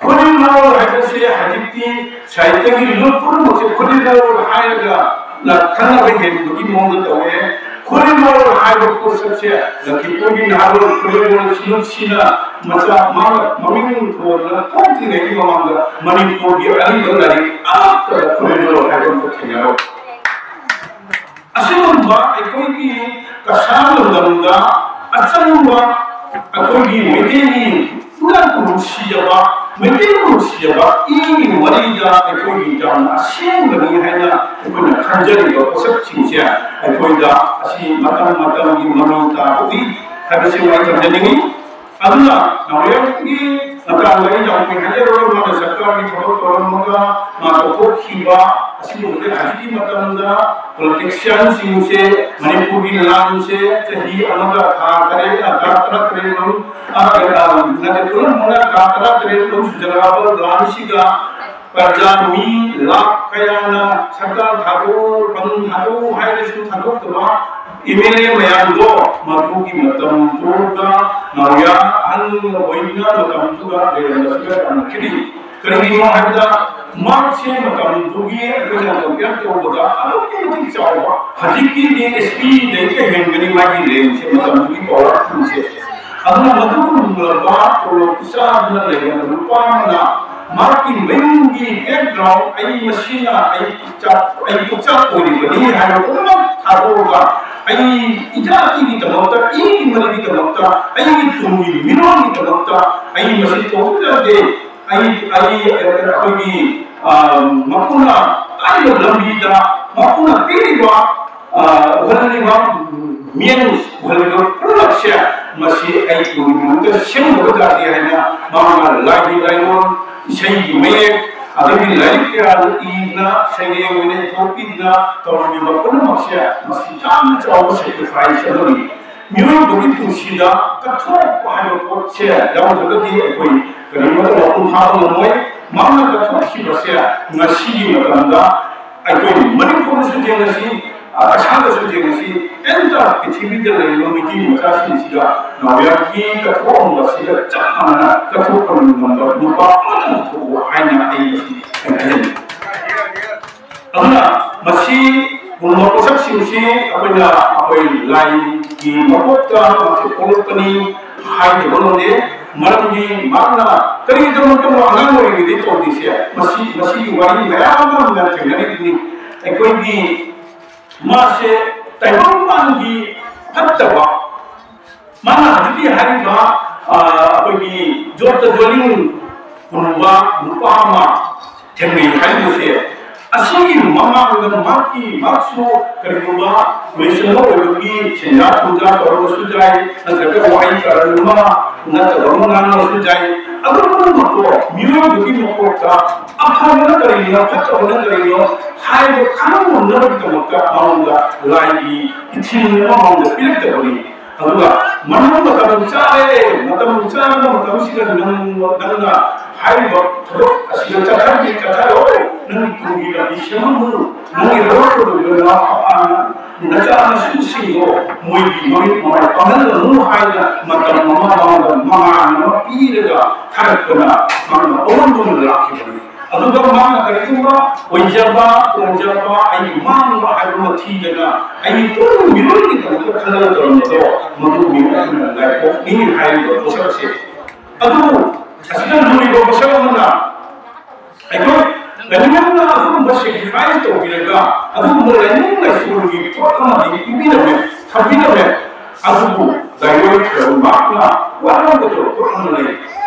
ꯈꯨꯔꯤꯃꯔꯣꯜ ꯍꯥꯏꯕꯁꯦ ꯍꯧꯖꯤꯛꯇꯤ ꯁꯥꯍꯤꯇ꯭ꯌꯒꯤ ꯂꯨꯞ ꯄꯨꯝꯅꯃꯛꯁꯦ ꯈꯨꯔꯤꯃꯔꯣꯜ ꯍꯥꯏꯔꯒ ꯈꯟꯅꯕ ꯍꯦꯟꯕꯒꯤ ꯃꯑꯣꯡꯗ ꯇꯧꯋꯦ꯫ ꯈꯨꯔꯤꯃꯔꯣꯜ ꯍꯥꯏꯕ ꯄꯣꯠꯁꯛꯁꯦ ꯂꯈꯤꯄꯨꯔꯒꯤ ꯅꯍꯥꯔꯣꯜ ꯈꯨꯔꯤꯃꯔꯣꯜ ꯁꯤꯡꯂꯨꯞꯁꯤꯅ ꯃꯆꯥ ꯃꯥꯅ ꯃꯃꯤꯡ ꯊꯣꯟꯅ ꯊꯣꯛꯇ꯭ꯔꯤꯉꯩꯒꯤ ꯃꯃꯥꯡꯗ ꯃꯅꯤꯄꯨꯔꯒꯤ ꯑꯔꯤꯕ ꯂꯥꯏꯔꯤꯛ ꯑꯃꯠꯇꯗ ꯈꯨꯔꯤꯃꯔꯣꯜ ꯍꯥꯏꯕ ꯑꯃꯠꯇ ꯊꯦꯡꯅꯔꯣꯏ꯫ ꯑꯁꯤꯒꯨꯝꯕ ꯑꯩꯈꯣꯏꯒꯤ ꯀꯁꯥꯔ ꯂꯝꯗꯝꯗ ꯑꯆꯪꯕ ꯑꯩꯈꯣꯏꯒꯤ ꯃꯩꯇꯩꯒꯤ ꯏꯅꯥꯛ ꯅꯨꯡꯁꯤꯖꯕ, ꯃꯩꯇꯩꯕꯨ ꯅꯨꯡꯁꯤꯖꯕ ꯏꯒꯤ ꯃꯔꯤꯗ ꯑꯩꯈꯣꯏꯒꯤ ꯌꯥꯝꯅ ꯑꯁꯦꯡꯕꯅꯤ ꯍꯥꯏꯅ ꯑꯩꯈꯣꯏꯅ ꯈꯟꯖꯔꯤꯕ ꯄꯣꯠꯁꯛꯁꯤꯡꯁꯦ ꯑꯩꯈꯣꯏꯗ ꯑꯁꯤ ꯃꯇꯝ ꯃꯇꯝꯒꯤ ꯃꯃꯤ ꯇꯥꯕ ꯎꯏ ꯍꯥꯏꯕꯁꯤ ꯑꯩ ꯊꯝꯖꯅꯤꯡꯏ꯫ ꯑꯗꯨꯅ ꯅꯥꯎꯔꯦꯝꯒꯤ ꯃꯇꯥꯡꯗ ꯑꯩ ꯌꯥꯝ ꯀꯨꯏꯅ ꯍꯥꯏꯖꯔꯔꯣꯏ꯫ ꯃꯥꯅ ꯁꯔꯀꯥꯔꯒꯤ ꯊꯕꯛ ꯇꯧꯔꯝꯃꯒ ꯃꯥ ꯇꯣꯛꯊꯣꯛꯈꯤꯕ ꯑꯁꯤꯒꯨꯝꯕꯁꯦ ꯍꯧꯖꯤꯛꯀꯤ ꯃꯇꯝꯗ ꯄꯣꯂꯤꯇꯤꯁꯤꯌꯥꯟꯁꯤꯡꯁꯦ ꯃꯅꯤꯄꯨꯔꯒꯤ ꯂꯥꯟꯁꯦ ꯆꯍꯤ ꯑꯃꯒ ꯊꯥ ꯇꯔꯦꯠ, ꯊꯥ ꯇꯔꯥ ꯇꯔꯦꯠ ꯂꯣꯝ, ꯑ, ꯑ, ꯅꯠꯇꯦ, ꯄꯨꯂꯞ ꯊꯥ ꯇꯔꯥ ꯇꯔꯦꯠ ꯂꯣꯝ ꯁꯨꯖꯜꯂꯛꯑꯕ ꯂꯥꯟꯁꯤꯗ ꯄ꯭ꯔꯖꯥ ꯃꯤ ꯂꯥꯈ ꯀꯌꯥꯅ ꯁꯔꯀꯥꯔ ꯊꯥꯗꯣꯛꯎ, ꯐꯝ ꯊꯥꯗꯣꯛꯎ ꯍꯥꯏꯔꯁꯨ ꯊꯥꯗꯣꯛꯇꯕ ꯑꯦꯝ ꯑꯦꯜ ꯑꯦ ꯃꯌꯥꯝꯗꯣ ꯃꯗꯨꯒꯤ ꯃꯇꯝꯗꯨꯗ ꯅꯥꯎꯔꯦꯝ ꯑꯍꯟ ꯑꯣꯏꯅ ꯃꯇꯝꯗꯨꯗ ꯂꯩꯔꯝꯕꯁꯤꯒ ꯌꯥꯝꯅ ꯈꯦꯠꯅꯩ꯫ ꯀꯔꯤꯒꯤꯅꯣ ꯍꯥꯏꯕꯗ ꯃꯍꯥꯛꯁꯦ ꯃꯇꯝꯗꯨꯒꯤ ꯑꯩꯈꯣꯏꯅ ꯀꯝꯄꯤꯌꯔ ꯇꯧꯕꯗ ꯑꯗꯨꯛꯀꯤ ꯃꯇꯤꯛ ꯆꯥꯎꯕ, ꯍꯧꯖꯤꯛꯀꯤ ꯗꯤ ꯑꯦꯁ ꯄꯤꯗꯒꯤ ꯍꯦꯟꯒꯅꯤ ꯃꯥꯒꯤ ꯔꯦꯡꯁꯦ, ꯃꯇꯝꯗꯨꯒꯤ ꯄꯋꯥꯔ ꯐꯨꯜꯁꯦ꯫ ꯑꯗꯨꯅ ꯃꯗꯨꯒꯨꯝꯂꯕ ꯇꯣꯂꯣꯞ ꯆꯥꯗꯨꯅ ꯂꯩꯔꯕ ꯅꯨꯄꯥ ꯑꯃꯅ ꯃꯍꯥꯛꯀꯤ ꯃꯌꯨꯝꯒꯤ ꯕꯦꯛꯒ꯭ꯔꯥꯎꯟ, ꯑꯩ ꯃꯁꯤꯅ ꯑꯩ ꯄꯨꯛꯆꯥꯛ, ꯑꯩ ꯄꯨꯛꯆꯥꯛ ꯑꯣꯏꯔꯤꯕꯅꯤ ꯍꯥꯏꯕ ꯄꯨꯝꯅꯃꯛ ꯊꯥꯗꯣꯛꯑꯒ ꯑꯩ ꯏꯖꯥꯇꯤꯒꯤꯗꯃꯛꯇ, ꯏꯒꯤ ꯃꯔꯤꯒꯤꯗꯃꯛꯇ, ꯑꯩꯒꯤ ꯇꯨꯡꯒꯤ ꯃꯤꯔꯣꯜꯒꯤꯗꯃꯛꯇ ꯑꯩ ꯃꯁꯤ ꯇꯧꯖꯔꯒꯦ꯫ ꯑꯩ, ꯑꯩ, ꯑꯩꯈꯣꯏꯒꯤ, ꯑ, ꯃꯄꯨꯅ ꯇꯥꯛꯏꯕ ꯂꯝꯕꯤꯗ, ꯃꯄꯨꯅ ꯄꯤꯔꯤꯕ, ꯑ, ꯎꯍꯜꯂꯤꯕ ꯃꯤꯠꯌꯦꯡ ꯎꯍꯜꯂꯤꯕ ꯄꯨꯝꯅꯃꯛꯁꯦ ꯃꯁꯤ ꯑꯩ ꯇꯨꯡꯒꯤꯗꯃꯛꯇ ꯁꯦꯝꯗꯕ ꯌꯥꯗꯦ ꯍꯥꯏꯅ ꯃꯍꯥꯛꯅ ꯂꯥꯏꯒꯤ ꯂꯥꯏꯑꯣꯟ, ꯏꯁꯩꯒꯤ ꯃꯌꯦꯛ, ꯑꯗꯒꯤ ꯂꯥꯏꯔꯤꯛ ꯀꯌꯥꯗꯨ ꯏꯗꯅ, ꯁꯩꯔꯦꯡ ꯑꯣꯏꯅ ꯏꯊꯣꯛꯄꯤꯗꯅ ꯇꯧꯔꯝꯃꯤꯕ ꯄꯨꯝꯅꯃꯛꯁꯦ, ꯃꯁꯤ ꯌꯥꯝꯅ ꯆꯥꯎꯕ sacrifice ꯑꯃꯅꯤ꯫ ꯃꯤꯑꯣꯏꯕꯒꯤ ꯄꯨꯟꯁꯤꯗ ꯀꯠꯊꯣꯛꯄ ꯍꯥꯏꯕ ꯄꯣꯠꯁꯦ ꯌꯥꯎꯗ꯭ꯔꯒꯗꯤ ꯑꯩꯈꯣꯏ ꯀꯔꯤꯒꯨꯝꯕ ꯃꯄꯨꯡ ꯐꯥꯕ ꯉꯝꯃꯣꯏ꯫ ꯃꯥꯅ ꯀꯠꯊꯣꯛꯈꯤꯕꯁꯦ ꯉꯁꯤꯒꯤ ꯃꯇꯝꯗ ꯑꯩꯈꯣꯏ ꯃꯅꯤꯄꯨꯔꯗꯁꯨ ꯊꯦꯡꯅꯁꯤ, ꯑꯁꯥꯝꯗꯁꯨ ꯊꯦꯡꯅꯁꯤ, ꯑꯦꯟꯇ ꯄ꯭ꯔꯤꯊꯤꯕꯤꯗ ꯂꯩꯔꯤꯕ ꯃꯩꯇꯩ ꯃꯆꯥꯁꯤꯡꯁꯤꯒ ꯅꯥꯎꯔꯤꯌꯥꯒꯤ ꯀꯠꯊꯣꯛꯑꯝꯕꯁꯤꯒ ꯆꯞ ꯃꯥꯟꯅꯅ ꯀꯠꯊꯣꯛꯄ ꯉꯝꯕ ꯅꯨꯄꯥ ꯑꯃꯇꯪ ꯄꯨꯊꯣꯛꯑꯣ ꯍꯥꯏꯅ ꯑꯩ ꯉꯁꯤ ꯍꯥꯏꯖꯅꯤꯡꯏ꯫ ꯑꯗꯨꯅ ꯃꯁꯤꯒꯨꯝꯕ ꯄꯣꯠꯁꯛꯁꯤꯡꯁꯤ ꯑꯩꯈꯣꯏꯅ ꯑꯩꯈꯣꯏ ꯂꯥꯏꯒꯤ ꯃꯀꯣꯛꯇ ꯃꯥꯁꯦ ꯄꯣꯛꯂꯛꯄꯅꯤ ꯍꯥꯏꯗꯕ ꯉꯝꯗꯦ꯫ ꯃꯔꯝꯗꯤ ꯃꯍꯥꯛꯅ ꯀꯔꯤꯒꯤꯗꯃꯛꯇꯅꯣ ꯑꯉꯥꯡ ꯑꯣꯏꯔꯤꯉꯩꯗꯒꯤ ꯇꯧꯔꯤꯁꯦ? ꯃꯁꯤ, ꯃꯁꯤꯒꯤ ꯋꯥꯔꯤ ꯃꯌꯥꯝ ꯑꯃ ꯊꯦꯡꯅꯔꯤꯕꯅꯤ꯫ ꯑꯩꯈꯣꯏꯒꯤ ꯃꯥꯁꯦ ꯇꯥꯏꯕꯪꯄꯥꯟꯒꯤ ꯐꯠꯇꯕ, ꯃꯥꯅ ꯍꯧꯖꯤꯛꯀꯤ ꯍꯥꯏꯔꯤꯕ, ꯑ, ꯑꯩꯈꯣꯏꯒꯤ ꯖꯣꯕꯇ ꯖꯣꯏꯅꯤꯡ ꯀꯨꯝꯕ ꯅꯨꯄꯥ ꯑꯃ ꯊꯦꯡꯅꯩ ꯍꯥꯏꯔꯤꯕꯁꯦ, ꯑꯁꯤꯒꯤ ꯃꯃꯥꯡꯗ ꯃꯍꯥꯛꯀꯤ, ꯃꯍꯥꯛꯁꯨ ꯀꯔꯤꯒꯨꯝꯕ ꯄꯨꯂꯤꯁ ꯑꯃ ꯑꯣꯏꯕꯒꯤ ꯁꯦꯟꯖꯥ ꯊꯨꯝꯖꯥ ꯇꯧꯔꯝꯕꯁꯨ ꯌꯥꯏ, ꯅꯠꯇ꯭ꯔꯒ ꯋꯥꯍꯩ ꯀꯔꯟ ꯑꯃ ꯅꯠꯇꯕ ꯑꯃ ꯉꯥꯡꯕꯁꯨ ꯌꯥꯏ꯫ ꯑꯗꯨ ꯄꯨꯝꯅꯃꯛꯇꯣ ꯃꯤꯑꯣꯏꯕꯒꯤ ꯃꯀꯣꯛꯇ ꯑꯐꯕꯅ ꯀꯔꯤꯅꯣ, ꯐꯠꯇꯕꯅ ꯀꯔꯤꯅꯣ ꯍꯥꯏꯕ ꯈꯪꯉꯝꯅꯕꯒꯤꯗꯃꯛꯇ ꯃꯉꯣꯟꯗ ꯂꯥꯏꯒꯤ ꯏꯊꯤꯜ ꯑꯃ ꯃꯉꯣꯟꯗ ꯄꯤꯔꯛꯇꯕꯅꯤ꯫ ꯑꯗꯨꯒ ꯃꯅꯨꯡ ꯃꯇꯝ ꯆꯥꯔꯦ, ꯃꯇꯝ ꯆꯥꯔꯕ ꯃꯇꯝꯁꯤꯗ ꯅꯪ, ꯅꯪꯅ ꯍꯥꯏꯔꯤꯕ ꯊꯕꯛ ꯑꯁꯤꯗ ꯆꯠꯊꯔꯗꯤ ꯆꯠꯊꯔꯣ, ꯅꯪꯒꯤ ꯇꯨꯡꯒꯤ ꯂꯝꯕꯤ ꯁꯦꯝꯃꯝꯃꯨ, ꯅꯪꯒꯤ ꯍꯧꯔꯛꯀꯗꯧꯔꯤꯕ ꯅꯆꯥ ꯅꯁꯨꯁꯤꯡꯗꯣ ꯃꯣꯏꯒꯤ ꯃꯃꯤꯠ ꯃꯃꯥꯏ ꯄꯥꯡꯍꯜꯂꯅꯨ ꯍꯥꯏꯅ ꯃꯇꯝ ꯑꯃ ꯃꯉꯣꯟꯗ ꯃꯉꯥꯜ ꯑꯃ ꯄꯤꯔꯒ ꯊꯥꯔꯛꯄꯅ ꯃꯥꯅ ꯑꯑꯣꯟꯕ ꯑꯃ ꯂꯥꯛꯈꯤꯕꯅꯤ꯫ ꯑꯗꯨꯒ ꯃꯥꯅ ꯀꯔꯤꯒꯨꯝꯕ ꯑꯣꯏꯖꯕ, ꯇꯣꯡꯖꯕ, ꯑꯩꯒꯤ ꯃꯥꯡꯕ ꯍꯥꯏꯕ ꯑꯃ ꯊꯤꯗꯅ ꯑꯩꯒꯤ ꯇꯨꯡ ꯃꯤꯔꯣꯜꯒꯤꯗꯃꯛꯇ ꯈꯜꯂꯒ ꯇꯧꯔꯝꯕꯗꯣ, ꯃꯗꯨ ꯃꯤꯑꯣꯏ ꯑꯗꯨꯅ ꯂꯥꯏꯄꯣꯛꯅꯤ ꯍꯥꯏꯔꯤꯕ ꯄꯣꯠꯁꯛ ꯑꯁꯤ꯫ ꯑꯗꯨꯕꯨ ꯑꯁꯤꯗ ꯂꯨꯔꯤꯕ ꯄꯣꯠꯁꯛ ꯑꯃꯅ ꯑꯩꯈꯣꯏ ꯂꯥꯏꯅꯤꯡꯕꯅ ꯑꯗꯨꯒꯨꯝꯕ sacrifice ꯇꯧꯕꯤꯔꯒ ꯑꯗꯨꯒꯨꯝꯕ ꯂꯥꯏꯅꯤꯡ ꯂꯥꯏꯁꯣꯟꯒꯤ ꯄꯣꯠ ꯑꯃꯗꯤ ꯄꯤꯕꯤꯔꯝꯃꯦ, ꯊꯝꯕꯤꯔꯝꯃꯦ꯫ ꯑꯗꯨꯕꯨ ꯂꯥꯏꯑꯣꯏꯈ꯭ꯔꯕ ꯃꯍꯥꯛꯅ ꯋꯥꯠꯍꯧꯒꯗꯕ ꯄꯣꯠ ꯑꯃ ꯂꯩ꯫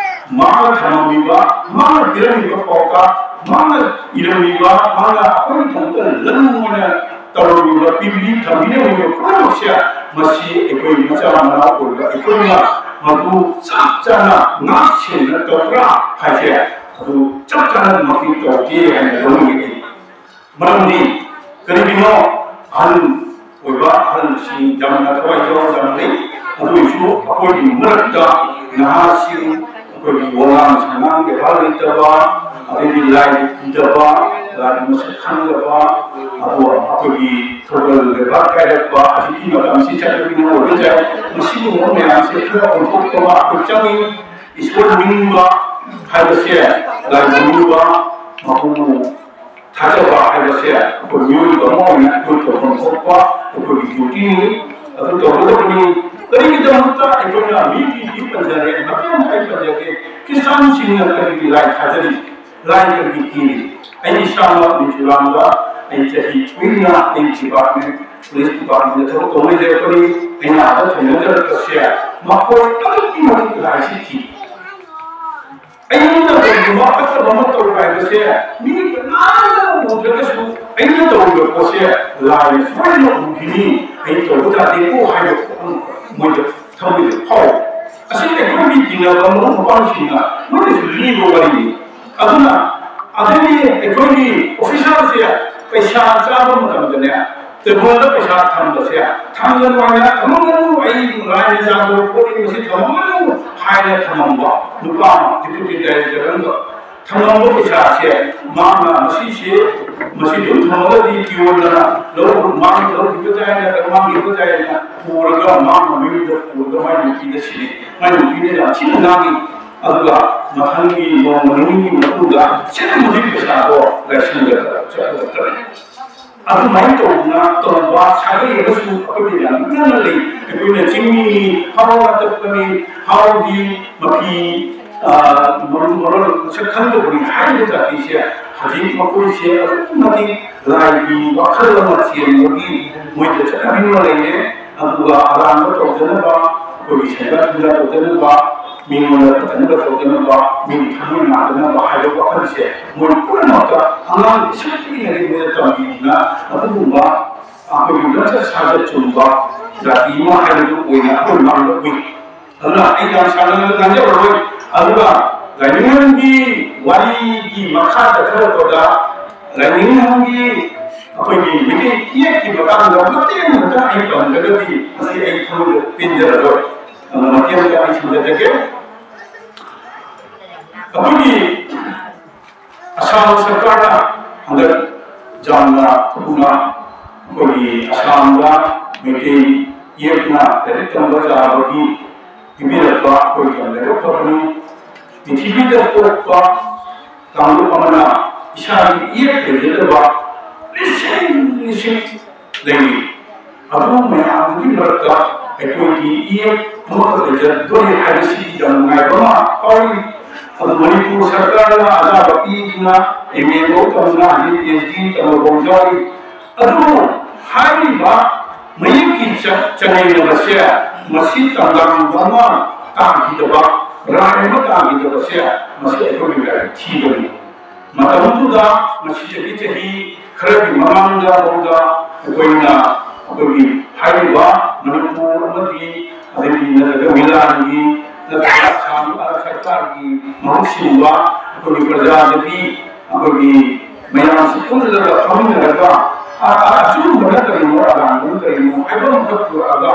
ꯃꯥꯅ ꯊꯝꯃꯝꯃꯤꯕ, ꯃꯥꯅ ꯄꯤꯔꯝꯃꯤꯕ ꯄꯥꯎꯇꯥꯛ, ꯃꯥꯅ ꯏꯔꯝꯃꯤꯕ, ꯃꯥꯅ ꯑꯩꯈꯣꯏꯒꯤꯗꯃꯛꯇ ꯂꯟ ꯑꯣꯏꯅ ꯇꯧꯔꯝꯃꯤꯕ, ꯄꯤꯕꯤ ꯊꯝꯕꯤꯔꯝꯃꯤꯕ ꯄꯨꯝꯅꯃꯛꯁꯦ, ꯃꯁꯤ ꯑꯩꯈꯣꯏ ꯃꯆꯥ ꯃꯅꯥꯎ ꯑꯣꯏꯕ ꯑꯩꯈꯣꯏꯅ ꯃꯗꯨ ꯆꯞ ꯆꯥꯅ ꯉꯥꯛ ꯁꯦꯟꯅ ꯇꯧꯕ꯭ꯔꯥ ꯍꯥꯏꯁꯦ ꯑꯗꯨ ꯆꯞ ꯆꯥꯅꯃꯛꯇꯤ ꯇꯧꯗꯦ ꯍꯥꯏꯅ ꯂꯧꯅꯤꯡꯉꯤ꯫ ꯃꯔꯝꯗꯤ ꯀꯔꯤꯒꯤꯅꯣ? ꯑꯍꯜ ꯑꯣꯏꯕ ꯑꯍꯜꯁꯤꯡ ꯌꯥꯝꯅ ꯊꯋꯥꯏ ꯌꯥꯎꯕ ꯌꯥꯝ ꯂꯩ꯫ ꯑꯗꯨ ꯑꯣꯏꯔꯁꯨ ꯑꯩꯈꯣꯏꯒꯤ ꯃꯔꯛꯇ ꯅꯍꯥꯁꯤꯡ, ꯑꯩꯈꯣꯏꯒꯤ ꯋꯥꯉꯥꯡ ꯁꯉꯥꯡ ꯕꯦꯕꯥꯔ ꯂꯩꯇꯕ, ꯑꯗꯩꯗꯤ ꯂꯥꯏ ꯀꯤꯗꯕ, ꯂꯥꯏ ꯃꯁꯛ ꯈꯪꯗꯕ, ꯑꯗꯨꯒ ꯑꯩꯈꯣꯏꯒꯤ ꯊꯧꯒꯜ ꯕꯦꯕꯥꯔ ꯀꯥꯏꯔꯛꯄ, ꯍꯧꯖꯤꯛꯀꯤ ꯃꯇꯝꯁꯤ ꯆꯠꯅꯕꯤꯅ ꯑꯣꯏꯕ ꯌꯥꯏ꯫ ꯃꯁꯤꯒꯨꯝꯕ ꯃꯌꯥꯝꯁꯦ ꯈꯔ ꯑꯣꯟꯊꯣꯛꯄ ꯑꯩꯈꯣꯏ ꯆꯪꯉꯤ꯫ ꯏꯁꯣꯔ ꯅꯤꯡꯕ ꯍꯥꯏꯕꯁꯦ, ꯂꯥꯏ ꯅꯤꯡꯕ, ꯃꯄꯨ ꯊꯥꯖꯕ ꯍꯥꯏꯕꯁꯦ ꯑꯩꯈꯣꯏ ꯃꯤꯑꯣꯏꯕ ꯑꯃ ꯑꯣꯏꯅ ꯑꯩꯈꯣꯏ ꯇꯧꯐꯝ ꯊꯣꯛꯄ ꯑꯩꯈꯣꯏꯒꯤ ꯗ꯭ꯌꯨꯇꯤꯅꯤ꯫ ꯑꯗꯨ ꯇꯧꯒꯗꯕꯅꯤ꯫ ꯀꯔꯤꯒꯤꯗꯃꯛꯇ ꯑꯩꯈꯣꯏꯅ ꯃꯤꯒꯤꯗꯤ ꯄꯟꯖꯔꯦ, ꯃꯇꯦꯡ ꯑꯃ ꯑꯩ ꯄꯟꯖꯒꯦ꯫ ꯈ꯭ꯔꯤꯁꯇꯥꯟꯁꯤꯡꯅ ꯀꯔꯤꯒꯤ ꯂꯥꯏ ꯊꯥꯖꯔꯤ? ꯂꯥꯏ ꯀꯔꯤꯒꯤ ꯀꯤꯔꯤ? ꯑꯩ ꯏꯁꯥꯃꯛ ꯃꯤꯖꯣꯔꯥꯝꯗ ꯑꯩ ꯆꯍꯤ ꯀꯨꯏꯅ ꯑꯩ ꯗꯤꯄꯥꯔꯠꯃꯦꯟ, ꯄꯨꯂꯤꯁ ꯗꯤꯄꯥꯔꯠꯃꯦꯟꯗ ꯊꯕꯛ ꯇꯧ ꯂꯩꯖꯔꯛꯄꯅꯤ꯫ ꯑꯩꯅ ꯑꯥꯗ ꯊꯦꯡꯅꯖꯔꯛꯄꯁꯦ ꯃꯈꯣꯏ ꯑꯗꯨꯛꯀꯤ ꯃꯇꯤꯛ ꯂꯥꯏꯁꯤ ꯀꯤ꯫ ꯑꯩꯅ ꯀꯔꯤꯒꯨꯝꯕ ꯐꯠꯇꯕ ꯑꯃ ꯇꯧꯔꯦ ꯍꯥꯏꯕꯁꯦ ꯃꯤ ꯀꯅꯥꯝꯇꯅ ꯎꯗ꯭ꯔꯒꯁꯨ ꯑꯩꯅ ꯇꯧꯔꯤꯕ ꯄꯣꯠꯁꯦ ꯂꯥꯏꯅ ꯁꯣꯏꯗꯅ ꯎꯈꯤꯅꯤ, ꯑꯩ ꯇꯧꯕ ꯌꯥꯗꯦꯀꯣ ꯍꯥꯏꯕ ꯄꯣꯠ ꯑꯃ ꯃꯣꯏꯗ ꯊꯃꯣꯏꯗ ꯐꯥꯎꯏ꯫ ꯑꯁꯤ ꯑꯩꯈꯣꯏꯒꯤ ꯇꯤꯟꯅꯕ ꯃꯔꯨꯞ ꯃꯄꯥꯡꯁꯤꯡꯅ ꯃꯣꯏꯅꯁꯨ ꯂꯤꯕ ꯋꯥꯔꯤꯅꯤ꯫ ꯑꯗꯨꯅ ꯑꯗꯨꯒꯤ ꯑꯩꯈꯣꯏꯒꯤ ꯑꯣꯐꯤꯁꯥꯔꯁꯦ ꯄꯩꯁꯥ ꯆꯥꯕ ꯃꯇꯝꯗꯅꯦ, ꯇꯦꯕꯜꯗ ꯄꯩꯁꯥ ꯊꯝꯕꯁꯦ, "ꯊꯝꯒꯅꯨ ꯍꯥꯏꯅ ꯊꯝꯃꯝꯒꯅꯨ, ꯑꯩ ꯂꯥꯏꯅ ꯆꯥꯟꯕ ꯄꯣꯠꯅꯤ, ꯃꯁꯤ ꯊꯝꯃꯝꯒꯅꯨ" ꯍꯥꯏꯅ ꯊꯝꯃꯝꯕ ꯅꯨꯄꯥ ꯑꯃ, ꯗꯤꯄ꯭ꯌꯨꯇꯤ ꯗꯥꯏꯔꯦꯛꯇꯔ ꯑꯃꯒ ꯊꯝꯃꯝꯕ ꯄꯩꯁꯥꯁꯦ ꯃꯥꯅ ꯃꯁꯤꯁꯦ, ꯃꯁꯤ ꯑꯗꯨꯝ ꯊꯝꯃꯒꯗꯤ ꯄꯤꯌꯣꯟꯗꯅ ꯂꯧ, ꯃꯥꯅ ꯂꯧꯈꯤꯕ ꯇꯥꯏꯅ, ꯃꯥꯡꯈꯤꯕ ꯇꯥꯏꯅ ꯄꯨꯔꯒ ꯃꯥꯅ ꯃꯌꯨꯝꯗ ꯄꯨꯔꯒ ꯃꯥꯏ ꯅꯨꯄꯤꯗ ꯁꯤꯜꯂꯤ꯫ ꯃꯥꯏ ꯅꯨꯄꯤꯅ ꯌꯥꯝ ꯊꯤꯅ ꯉꯥꯡꯉꯤ꯫ ꯑꯗꯨꯒ ꯃꯊꯪꯒꯤ ꯅꯣꯡꯃ ꯅꯤꯅꯤꯒꯤ ꯃꯇꯨꯡꯗ ꯁꯤꯠ ꯃꯨꯠꯊꯠ ꯄꯩꯁꯥꯗꯣ ꯂꯥꯏꯁꯪꯗ ꯆꯠꯂꯒ ꯆꯠꯂꯦ꯫ ꯑꯗꯨꯃꯥꯏꯅ ꯇꯧꯗꯅ ꯇꯧꯕ ꯁꯥꯒꯩ ꯑꯃꯁꯨ ꯑꯩꯈꯣꯏꯗ ꯌꯥꯝ ꯅꯛꯅꯅ ꯂꯩ꯫ ꯑꯩꯈꯣꯏꯅ ꯆꯤꯡꯃꯤꯅꯤ, ꯍꯥꯎ ꯅꯠꯇꯕꯅꯤ, ꯍꯥꯎꯗꯤ ꯃꯐꯤ, ꯑ, ꯃꯔꯣꯜ ꯃꯔꯣꯜ ꯃꯁꯛ ꯈꯪꯗꯕꯅꯤ ꯍꯥꯏꯔꯤꯕ ꯖꯥꯇꯤꯁꯦ ꯍꯧꯖꯤꯛ ꯃꯈꯣꯏꯁꯦ ꯑꯗꯨꯛꯀꯤ ꯃꯇꯤꯛ ꯂꯥꯏꯒꯤ ꯋꯥꯈꯜ ꯑꯃ ꯆꯦꯟꯕꯒꯤ ꯃꯣꯏꯗ ꯆꯠꯅꯕꯤ ꯑꯃ ꯂꯩꯔꯦ꯫ ꯑꯗꯨꯒ ꯑꯔꯥꯟꯕ ꯇꯧꯗꯅꯕ, ꯑꯩꯈꯣꯏꯒꯤ ꯁꯦꯟꯖꯥ ꯊꯨꯝꯖꯥ ꯇꯧꯗꯅꯕ, ꯃꯤꯉꯣꯟꯗ ꯐꯠꯇꯅꯕ ꯇꯧꯗꯅꯕ, ꯃꯤꯒꯤ ꯊꯃꯣꯏ ꯅꯥꯗꯅꯕ ꯍꯥꯏꯕ ꯋꯥꯈꯜꯁꯦ ꯃꯣꯏ ꯄꯨꯝꯅꯃꯛꯇ ꯑꯉꯥꯡ ꯄꯤꯁꯛ ꯄꯤꯛꯏꯉꯩꯗꯒꯤ ꯃꯣꯏꯗ ꯇꯝꯕꯤꯗꯨꯅ ꯑꯗꯨꯒꯨꯝꯕ ꯑꯩꯈꯣꯏꯒꯤ ꯂꯝꯆꯠ ꯁꯥꯖꯠ ꯆꯨꯝꯕ ꯖꯥꯇꯤ ꯑꯃ ꯍꯥꯏꯕꯗꯨ ꯑꯣꯏꯅ ꯑꯩꯈꯣꯏ ꯃꯥꯡꯗ ꯎꯏ꯫ ꯑꯗꯨꯅ ꯑꯩ ꯌꯥꯝ ꯁꯥꯡꯅ ꯉꯥꯡꯖꯔꯔꯣꯏ꯫ ꯑꯗꯨꯒ ꯂꯥꯏꯅꯤꯡꯒꯤ ꯋꯥꯔꯤꯒꯤ ꯃꯈꯥ ꯆꯠꯊꯔꯛꯄꯗ ꯂꯥꯏꯅꯤꯡꯊꯧꯒꯤ ꯑꯩꯈꯣꯏꯒꯤ ꯃꯤꯇꯩ ꯏꯌꯦꯛꯀꯤ ꯃꯇꯥꯡꯗ ꯃꯇꯦꯛ ꯑꯃꯇ ꯑꯩ ꯄꯟꯗ꯭ꯔꯒꯗꯤ ꯃꯁꯤ ꯑꯩ ꯊꯃꯣꯏꯗ ꯄꯦꯟꯖꯔꯔꯣꯏ꯫ ꯑꯗꯨꯅ ꯃꯇꯦꯛ ꯑꯃꯇ ꯑꯩ ꯁꯝꯖꯔꯒꯦ꯫ ꯑꯩꯈꯣꯏꯒꯤ ꯑꯁꯥꯝ ꯁꯔꯀꯥꯔꯅ ꯍꯟꯗꯛ ꯌꯥꯝꯅ ꯊꯨꯅ ꯑꯩꯈꯣꯏꯒꯤ ꯑꯁꯥꯝꯗ ꯃꯩꯇꯩ ꯏꯌꯦꯛꯅ ꯂꯥꯏꯔꯤꯛ ꯇꯝꯕ ꯌꯥꯕꯒꯤ ꯄꯤꯕꯤꯔꯛꯄ ꯑꯩꯈꯣꯏꯒꯤ ꯌꯥꯝ ꯂꯥꯏꯕꯛ ꯐꯕꯅꯤ꯫ ꯄ꯭ꯔꯤꯊꯤꯕꯤꯗ ꯄꯣꯛꯄ ꯀꯥꯡꯂꯨꯞ ꯑꯃꯅ ꯏꯁꯥꯒꯤ ꯏꯌꯦꯛ ꯂꯩꯖꯗꯕ ꯂꯤꯁꯤꯡ ꯂꯤꯁꯤꯡ ꯂꯩꯔꯤ꯫ ꯑꯗꯨ ꯃꯌꯥꯝꯗꯨꯒꯤ ꯃꯔꯛꯇ ꯑꯩꯈꯣꯏꯒꯤ ꯏꯌꯦꯛ ꯑꯃꯈꯛ ꯂꯩꯖꯗꯣꯔꯦ ꯍꯥꯏꯕꯁꯤ ꯌꯥꯝ ꯅꯨꯡꯉꯥꯏꯕ ꯑꯃ ꯐꯥꯎꯔꯤ꯫ ꯑꯗꯨ ꯃꯅꯤꯄꯨꯔ ꯁꯔꯀꯥꯔꯅ ꯑꯅꯥꯕ ꯄꯤꯗꯨꯅ ꯑꯦꯝ ꯑꯦ ꯐꯥꯎ ꯇꯝꯗꯨꯅ ꯍꯧꯖꯤꯛ ꯄꯤ ꯑꯩꯆ ꯗꯤ ꯇꯝꯕ ꯐꯥꯎ ꯌꯥꯎꯔꯤ꯫ ꯑꯗꯨꯕꯨ ꯍꯥꯏꯔꯤꯕ ꯃꯌꯦꯛꯀꯤ ꯆ-, ꯆꯥꯡꯌꯦꯡꯅꯕꯁꯦ ꯃꯁꯤ ꯇꯥꯡꯒꯥꯡꯕ ꯑꯃ ꯇꯥꯈꯤꯗꯕ, ꯔꯥꯏ ꯑꯃ ꯇꯥꯈꯤꯗꯕꯁꯦ ꯃꯁꯤ ꯑꯩꯈꯣꯏꯒꯤ ꯂꯥꯏꯕꯛ ꯊꯤꯕꯅꯤ꯫ ꯃꯇꯝꯗꯨꯗ ꯃꯁꯤꯗꯒꯤ ꯆꯍꯤ ꯈꯔꯒꯤ ꯃꯃꯥꯡꯗ ꯐꯥꯎꯗ ꯑꯩꯈꯣꯏꯅ ꯑꯩꯈꯣꯏꯒꯤ ꯍꯥꯏꯔꯤꯕ ꯃꯅꯤꯄꯨꯔ ꯑꯃꯗꯤ ꯑꯗꯒꯤ ꯅꯠꯇ꯭ꯔꯒ ꯃꯤꯂꯥꯟꯒꯤ ꯅꯠꯇ꯭ꯔꯒ ꯑꯁꯥꯝ ꯁꯔꯀꯥꯔꯒꯤ ꯃꯍꯨꯠ ꯁꯤꯟꯕ ꯑꯩꯈꯣꯏꯒꯤ ꯄ꯭ꯔꯖꯥꯗꯒꯤ ꯑꯩꯈꯣꯏꯒꯤ ꯃꯌꯥꯝꯁꯤ ꯄꯨꯜꯂꯒ ꯐꯝꯃꯤꯟꯅꯔꯒ ꯑ-, ꯑ-, ꯑꯆꯨꯝꯕꯅ ꯀꯔꯤꯅꯣ, ꯑꯔꯥꯟꯕꯅ ꯀꯔꯤꯅꯣ ꯍꯥꯏꯕ ꯑꯃꯈꯛ ꯄꯨꯔꯛꯑꯒ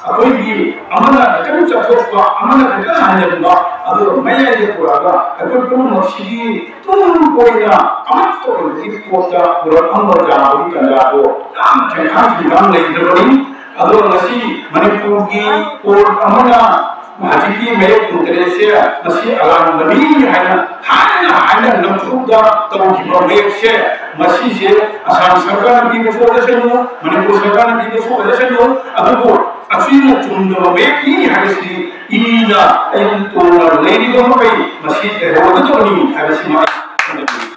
ꯑꯩꯈꯣꯏꯒꯤ ꯑꯃꯅ ꯈꯤꯇꯪ ꯆꯠꯊꯣꯛꯄ, ꯑꯃꯅ ꯈꯤꯇꯪ ꯍꯟꯖꯤꯟꯕ, ꯑꯗꯨꯒ ꯃꯌꯥꯏꯗ ꯄꯨꯔꯛꯑꯒ ꯑꯩꯈꯣꯏ ꯄꯨꯝꯅꯃꯛꯁꯤꯒꯤ ꯇꯨꯡ ꯀꯣꯏꯅ ꯑꯃꯠꯇ ꯑꯣꯏꯕꯒꯤ ꯄꯣꯠꯇ ꯄꯨꯔꯛꯑꯝꯕ ꯌꯥꯕꯒꯤ ꯇꯥꯟꯖꯥꯗꯣ ꯌꯥꯝ ꯊꯦꯡꯈꯥꯡ ꯊꯦꯡꯈꯥꯡ ꯂꯩꯈ꯭ꯔꯕꯅꯤ꯫ ꯑꯗꯨꯒ ꯉꯁꯤ ꯃꯅꯤꯄꯨꯔꯒꯤ ꯀꯣꯔꯠ ꯑꯃꯅ ꯍꯧꯖꯤꯛꯀꯤ ꯃꯌꯦꯛ ꯀꯨꯟꯇꯔꯦꯠꯁꯦ ꯃꯁꯤ ꯑꯔꯥꯟꯕꯅꯤ ꯍꯥꯏꯅ ꯍꯥꯏꯅ ꯍꯥꯏꯅ ꯅꯝꯐꯨꯗ ꯇꯧꯈꯤꯕ ꯃꯌꯦꯛꯁꯦ, ꯃꯁꯤꯁꯦ ꯑꯁꯥꯝ ꯁꯔꯀꯥꯔꯅ ꯄꯤꯕꯁꯨ ꯑꯣꯏꯔꯁꯅꯨ, ꯃꯅꯤꯄꯨꯔ ꯁꯔꯀꯥꯔꯅ ꯄꯤꯕꯁꯨ ꯑꯣꯏꯔꯁꯅꯨ, ꯑꯗꯨꯕꯨ ꯑꯁꯤꯅ ꯆꯨꯝꯗꯕ ꯃꯌꯦꯛꯅꯤ ꯍꯥꯏꯕꯁꯤ ꯏꯅ ꯑꯩ ꯇꯣꯡꯅ ꯂꯩꯔꯤꯕ ꯃꯈꯩ ꯃꯁꯤ ꯂꯩꯍꯧꯔꯒꯗꯕꯅꯤ ꯍꯥꯏꯕꯁꯤꯃ ꯑꯩ ꯈꯪꯖꯅꯤꯡꯏ꯫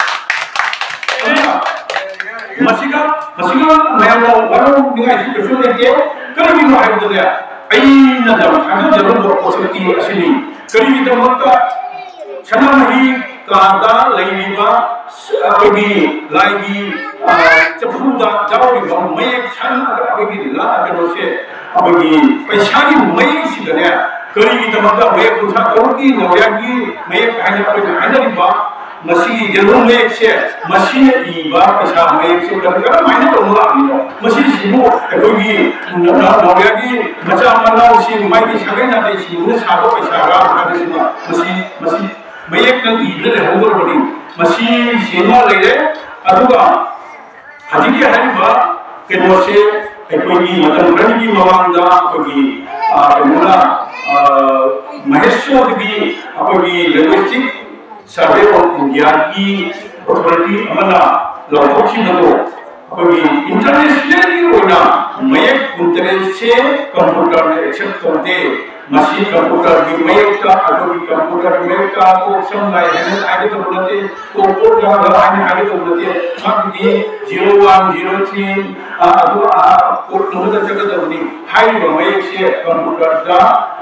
ꯑꯗꯨꯅ ꯃꯁꯤꯒ, ꯃꯁꯤꯒ ꯃꯌꯥꯝꯅ ꯋꯥꯔꯧꯅꯤꯡꯉꯥꯏꯁꯨ ꯀꯩꯁꯨ ꯂꯩꯇꯦ꯫ ꯀꯔꯤꯒꯤꯅꯣ ꯍꯥꯏꯕꯗꯅꯦ, ꯑꯩꯅ ꯌꯥꯝ ꯊꯥꯖꯖꯔꯝꯕ ꯄꯣꯠꯁꯛꯇꯤ ꯑꯁꯤꯅꯤ꯫ ꯀꯔꯤꯒꯤꯗꯃꯛꯇ ꯁꯅꯥꯃꯍꯤ ꯀꯥꯗ ꯂꯩꯔꯤꯕ ꯑꯩꯈꯣꯏꯒꯤ ꯂꯥꯏꯒꯤ, ꯑ, ꯆꯐꯨꯗ ꯌꯥꯎꯔꯤꯕ ꯃꯌꯦꯛ ꯁꯅꯥ, ꯑꯩꯈꯣꯏꯒꯤ ꯂꯥ-, ꯀꯩꯅꯣꯁꯦ, ꯑꯩꯈꯣꯏꯒꯤ ꯄꯩꯁꯥꯒꯤ ꯃꯌꯦꯛꯁꯤꯗꯅꯦ, ꯀꯔꯤꯒꯤꯗꯃꯛꯇ ꯃꯌꯦꯛ ꯀꯨꯟꯊ꯭ꯔꯥ ꯇꯔꯨꯛꯀꯤ ꯅꯣꯡꯌꯥꯏꯒꯤ ꯃꯌꯦꯛ ꯍꯥꯏꯅ ꯑꯩꯈꯣꯏꯅ ꯍꯥꯏꯅꯔꯤꯕ ꯃꯁꯤꯒꯤ ꯌꯦꯜꯂꯣ ꯃꯌꯦꯛꯁꯦ, ꯃꯁꯤꯅ ꯏꯕ ꯄꯩꯁꯥ ꯃꯌꯦꯛꯁꯦ ꯀꯔꯝ-, ꯀꯔꯝꯍꯥꯏꯅ ꯇꯧꯕ ꯂꯥꯛꯂꯤꯅꯣ? ꯃꯁꯤꯁꯤꯕꯨ ꯑꯩꯈꯣꯏꯒꯤ ꯅ-, ꯅ-, ꯅꯥꯎꯔꯤꯌꯥꯒꯤ ꯃꯆꯥ ꯃꯅꯥꯎꯁꯤꯡ, ꯃꯥꯒꯤ ꯁꯥꯒꯩ ꯅꯥꯇꯩꯁꯤꯡꯅ ꯁꯥꯕ ꯄꯩꯁꯥꯔꯥ ꯍꯥꯏꯕꯁꯤꯃ ꯃꯁꯤ, ꯃꯁꯤ ꯃꯌꯦꯛꯇ ꯏꯗꯨꯅ ꯂꯩꯍꯧꯗꯧꯔꯕꯅꯤ꯫ ꯃꯁꯤꯁꯤꯃ ꯂꯩꯔꯦ꯫ ꯑꯗꯨꯒ ꯍꯧꯖꯤꯛꯀꯤ ꯍꯥꯏꯔꯤꯕ ꯀꯩꯅꯣꯁꯦ ꯑꯩꯈꯣꯏꯒꯤ ꯃꯇꯝ ꯈꯔꯒꯤ ꯃꯃꯥꯡꯗ ꯑꯩꯈꯣꯏꯒꯤ, ꯑ, ꯀꯩꯅꯣꯅ, ꯑ, ꯃꯍꯦꯁꯣꯔꯒꯤ ꯑꯩꯈꯣꯏꯒꯤ Linguistic Survey of Indiaꯒꯤ authority ꯑꯃꯅ ꯂꯥꯎꯊꯣꯛꯈꯤꯕꯗꯣ, ꯑꯩꯈꯣꯏꯒꯤ internationalꯒꯤ ꯑꯣꯏꯅ ꯃꯌꯦꯛ ꯀꯨꯟꯇꯔꯦꯠꯁꯦ computerꯅ accept ꯇꯧꯗꯦ꯫ ꯃꯁꯤ computerꯒꯤ ꯃꯌꯦꯛꯇ, ꯑꯩꯈꯣꯏꯒꯤ computerꯒꯤ ꯃꯌꯦꯛꯇ ꯀꯣꯛ ꯁꯝ ꯂꯥꯏ ꯍꯥꯏꯅ ꯍꯥꯏꯒꯗꯕ ꯅꯠꯇꯦ, ꯀꯣꯛ ꯀꯣꯛ ꯌꯥꯎꯗꯕ ꯍꯥꯏꯅ ꯍꯥꯏꯒꯗꯕ ꯅꯠꯇꯦ꯫ ꯃꯥꯒꯤꯗꯤ zero one, zero three, ꯑ, ꯑꯗꯨ, ꯑ, ꯀꯣꯛ ꯑꯃꯗ ꯆꯠꯀꯗꯕꯅꯤ꯫ ꯍꯥꯏꯔꯤꯕ ꯃꯌꯦꯛꯁꯦ computerꯗ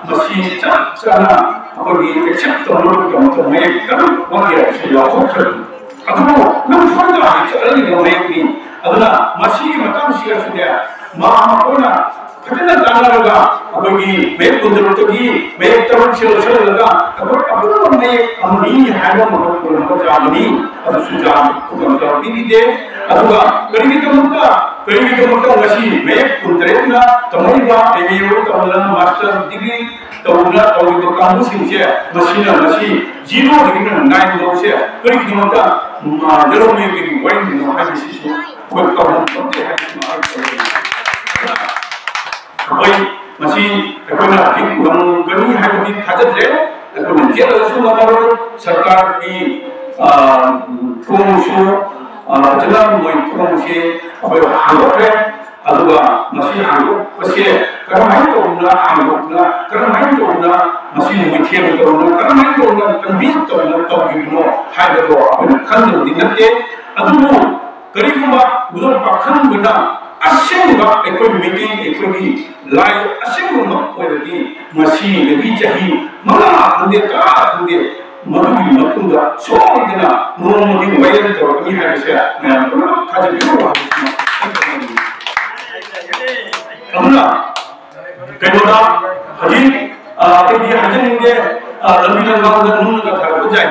ꯃꯁꯤ ꯆꯞ ꯆꯥꯅ ꯑꯩꯈꯣꯏꯒꯤ accept ꯇꯧꯅꯕꯒꯤꯗꯃꯛꯇ ꯃꯌꯦꯛ ꯇꯔꯨꯛ ꯋꯥꯠꯂꯤ ꯍꯥꯏꯕꯁꯤ ꯂꯥꯎꯊꯣꯛꯈ꯭ꯔꯕꯅꯤ꯫ ꯑꯗꯨꯕꯨ ꯅꯝꯐꯨꯗ ꯆꯠꯍꯜꯂꯤꯕ ꯃꯌꯦꯛꯅꯤ꯫ ꯑꯗꯨꯅ ꯃꯁꯤꯒꯤ ꯃꯇꯥꯡꯁꯤꯗꯁꯨꯅꯦ, ꯃꯥ ꯑꯩꯈꯣꯏꯅ ꯐꯖꯅ ꯇꯥꯟꯅꯔꯒ ꯑꯩꯈꯣꯏꯒꯤ ꯃꯌꯦꯛ ꯀꯨꯟꯇꯔꯨꯛꯇꯒꯤ ꯃꯌꯦꯛ ꯇꯔꯨꯛꯁꯦ ꯂꯧꯁꯤꯜꯂꯒ ꯑꯩꯈꯣꯏ ꯑꯄꯨꯟꯕ ꯃꯌꯦꯛ ꯑꯃꯅꯤ ꯍꯥꯏꯕ ꯑꯃꯈꯛ ꯑꯣꯏꯅꯕ ꯆꯥꯕꯅꯤ꯫ ꯑꯗꯨꯁꯨ ꯆꯥꯕ ꯈꯨꯗꯣꯡꯆꯥꯕ ꯄꯤꯕꯤꯗꯦ꯫ ꯑꯗꯨꯒ ꯀꯔꯤꯒꯤꯗꯃꯛꯇ, ꯀꯔꯤꯒꯤꯗꯃꯛꯇ ꯉꯁꯤ ꯃꯌꯦꯛ ꯀꯨꯟꯇꯔꯦꯠꯅ ꯇꯝꯍꯧꯔꯤꯕ, M A ꯇꯧꯗꯅ, master degree ꯇꯧꯗꯅ ꯇꯧꯔꯤꯕ ꯀꯥꯡꯕꯨꯁꯤꯡꯁꯦ, ꯃꯁꯤꯅ ꯉꯁꯤ zeroꯗꯒꯤꯅ nine ꯐꯥꯎꯁꯦ ꯀꯔꯤꯒꯤꯗꯃꯛꯇ, ꯃꯥ, ꯌꯦꯜꯂꯣ ꯃꯌꯦꯛꯇꯒꯤ ꯋꯥꯔꯤꯅꯣ ꯍꯥꯏꯕꯁꯤꯁꯨ ꯑꯩꯈꯣꯏ ꯀꯥꯎꯍꯟꯕ ꯉꯝꯗꯦ ꯍꯥꯏꯕꯁꯤ ꯑꯩꯈꯣꯏ ꯃꯁꯤ ꯑꯩꯈꯣꯏꯅ ꯍꯧꯖꯤꯛ ꯉꯝꯒꯅꯤ ꯍꯥꯏꯕꯗꯤ ꯊꯥꯖꯗ꯭ꯔꯦ꯫ ꯑꯩꯈꯣꯏꯅ ꯆꯦꯜꯂꯒꯁꯨ ꯉꯝꯃꯔꯣꯏ꯫ ꯁꯔꯀꯥꯔꯒꯤ, ꯑ, ꯊꯣꯡꯁꯨ, ꯑ, ꯐꯖꯅ ꯃꯣꯏ ꯊꯣꯡꯁꯤ ꯑꯩꯈꯣꯏ ꯍꯥꯡꯗꯣꯛꯈ꯭ꯔꯦ꯫ ꯑꯗꯨꯒ ꯃꯁꯤ ꯍꯥꯡꯗꯣꯛꯄꯁꯦ ꯀꯔꯝꯍꯥꯏꯅ ꯇꯧꯗꯅ ꯍꯥꯡꯗꯣꯛꯇꯅ, ꯀꯔꯝꯍꯥꯏꯅ ꯇꯧꯗꯅ ꯃꯁꯤ ꯃꯣꯏꯊꯦꯝ ꯇꯧꯗꯅ, ꯀꯔꯝꯍꯥꯏꯅ ꯇꯧꯗꯅ convince ꯇꯧꯗꯅ ꯇꯧꯈꯤꯕꯅꯣ ꯍꯥꯏꯕꯗꯣ ꯑꯩꯈꯣꯏꯅ ꯈꯪꯗꯕꯗꯤ ꯅꯠꯇꯦ꯫ ꯑꯗꯨꯕꯨ ꯀꯔꯤꯒꯨꯝꯕ ꯈꯨꯗꯣꯜ ꯄꯥꯈꯪꯕꯅ ꯑꯁꯦꯡꯕ ꯑꯩꯈꯣꯏ ꯃꯩꯇꯩ, ꯑꯩꯈꯣꯏꯒꯤ ꯂꯥꯏ ꯑꯁꯦꯡꯕꯃꯛ ꯑꯣꯏꯔꯗꯤ, ꯉꯁꯤꯗꯒꯤ ꯆꯍꯤ ꯃꯉꯥ ꯈꯪꯗꯦ, ꯇꯔꯥ ꯈꯪꯗꯦ, ꯃꯗꯨꯒꯤ ꯃꯇꯨꯡꯗ ꯁꯣꯏꯗꯅ ꯅꯣꯡꯃꯗꯤ ꯋꯥꯌꯦꯜ ꯇꯧꯔꯛꯀꯅꯤ ꯍꯥꯏꯕꯁꯦ ꯃꯌꯥꯝ ꯄꯨꯝꯅꯃꯛ ꯊꯥꯖꯕꯤꯌꯨ ꯍꯥꯏꯕꯁꯤꯃ ꯍꯥꯏꯖꯅꯤꯡꯏ꯫ ꯑꯗꯨꯅ ꯀꯩꯅꯣꯗ ꯍꯧꯖꯤꯛ, ꯑ, ꯑꯩꯗꯤ ꯍꯥꯏꯖꯅꯤꯡꯗꯦ, ꯑ, ꯂꯝꯕꯤ ꯂꯝꯂꯥꯡꯗ ꯅꯨꯡꯅꯒ ꯊꯥꯔꯛꯄ ꯌꯥꯏ꯫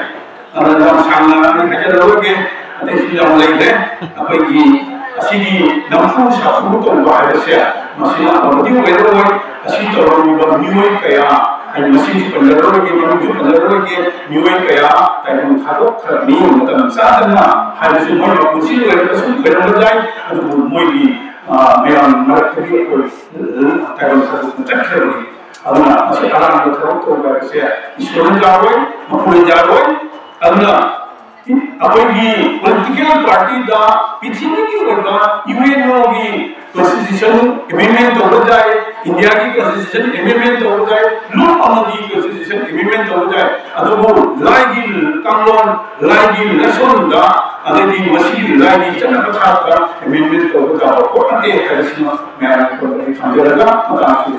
ꯑꯗꯨꯅ ꯌꯥꯝ ꯁꯥꯡꯅ ꯑꯩ ꯍꯥꯏꯖꯔꯔꯣꯏꯒꯦ꯫ ꯑꯇꯩꯁꯨ ꯌꯥꯝ ꯂꯩꯈ꯭ꯔꯦ꯫ ꯑꯩꯈꯣꯏꯒꯤ ꯑꯁꯤꯒꯤ ꯅꯝꯐꯨ ꯁꯥꯐꯨ ꯇꯧꯕ ꯍꯥꯏꯕꯁꯦ ꯃꯁꯤꯅ ꯑꯐꯕꯗꯤ ꯑꯣꯏꯔꯔꯣꯏ꯫ ꯑꯁꯤ ꯇꯧꯔꯝꯃꯤꯕ ꯃꯤꯑꯣꯏ ꯀꯌꯥ, ꯑꯩ ꯃꯁꯤꯡꯁꯨ ꯄꯟꯖꯔꯔꯣꯏꯒꯦ, ꯃꯃꯤꯡꯁꯨ ꯄꯟꯖꯔꯔꯣꯏꯒꯦ, ꯃꯤꯑꯣꯏ ꯀꯌꯥ ꯇꯥꯏꯕꯪ ꯊꯥꯗꯣꯛꯈ꯭ꯔꯕꯅꯤ ꯃꯇꯝ ꯆꯥꯗꯅ ꯍꯥꯏꯕꯁꯤ ꯃꯣꯏ ꯃꯄꯨꯟꯁꯤ ꯂꯣꯏꯔꯒꯁꯨ ꯑꯣꯏꯔꯝꯕ ꯌꯥꯏ꯫ ꯑꯗꯨꯕꯨ ꯃꯣꯏꯒꯤ, ꯑ, ꯃꯌꯥꯝ ꯃꯔꯛꯇꯒꯤ ꯑꯩꯈꯣꯏ ꯇꯥꯏꯕꯪ ꯊꯥꯗꯣꯛꯇꯨꯅ ꯆꯠꯈ꯭ꯔꯕꯅꯤ꯫ ꯑꯗꯨꯅ ꯃꯁꯤ ꯑꯔꯥꯟꯕ ꯊꯕꯛ ꯇꯧꯕ ꯍꯥꯏꯕꯁꯦ ꯏꯁꯣꯔꯅ ꯌꯥꯔꯣꯏ, ꯃꯄꯨꯅ ꯌꯥꯔꯣꯏ꯫ ꯑꯗꯨꯅ ꯑꯩꯈꯣꯏꯒꯤ ꯄꯣꯂꯤꯇꯤꯀꯦꯜ ꯄꯥꯔꯇꯤꯗ ꯄ꯭ꯔꯤꯊꯤꯕꯤꯒꯤ ꯑꯣꯏꯕ ꯌꯨ ꯑꯦꯟ ꯑꯣꯒꯤ ꯀꯣꯟꯁꯇꯤꯇ꯭ꯌꯨꯁꯟ ꯑꯦꯃꯦꯟꯃꯦꯟ ꯇꯧꯕ ꯌꯥꯏ, ꯏꯟꯗꯤꯌꯥꯒꯤ ꯀꯣꯟꯁꯇꯤꯇ꯭ꯌꯨꯁꯟ ꯑꯦꯃꯦꯟꯃꯦꯟ ꯇꯧꯕ ꯌꯥꯏ, ꯂꯨꯞ ꯑꯃꯒꯤ ꯀꯣꯟꯁꯇꯤꯇ꯭ꯌꯨꯁꯟ ꯑꯦꯃꯦꯟꯃꯦꯟ ꯇꯧꯕ ꯌꯥꯏ꯫ ꯑꯗꯨꯕꯨ ꯂꯥꯏꯒꯤ ꯀꯥꯡꯂꯣꯟ, ꯂꯥꯏꯒꯤ ꯂꯥꯏꯁꯣꯟꯗ, ꯑꯗꯩꯗꯤ ꯃꯁꯤꯒꯤ ꯂꯥꯏꯒꯤ ꯆꯠꯅ ꯄꯊꯥꯞꯇ ꯑꯦꯃꯦꯟꯃꯦꯟ ꯇꯧꯕ ꯌꯥꯕ ꯄꯣꯠ ꯅꯠꯇꯦ ꯍꯥꯏꯕꯁꯤꯃ ꯃꯌꯥꯝ ꯑꯩꯈꯣꯏ ꯊꯝꯖꯔꯒ ꯃꯇꯥꯡꯁꯤ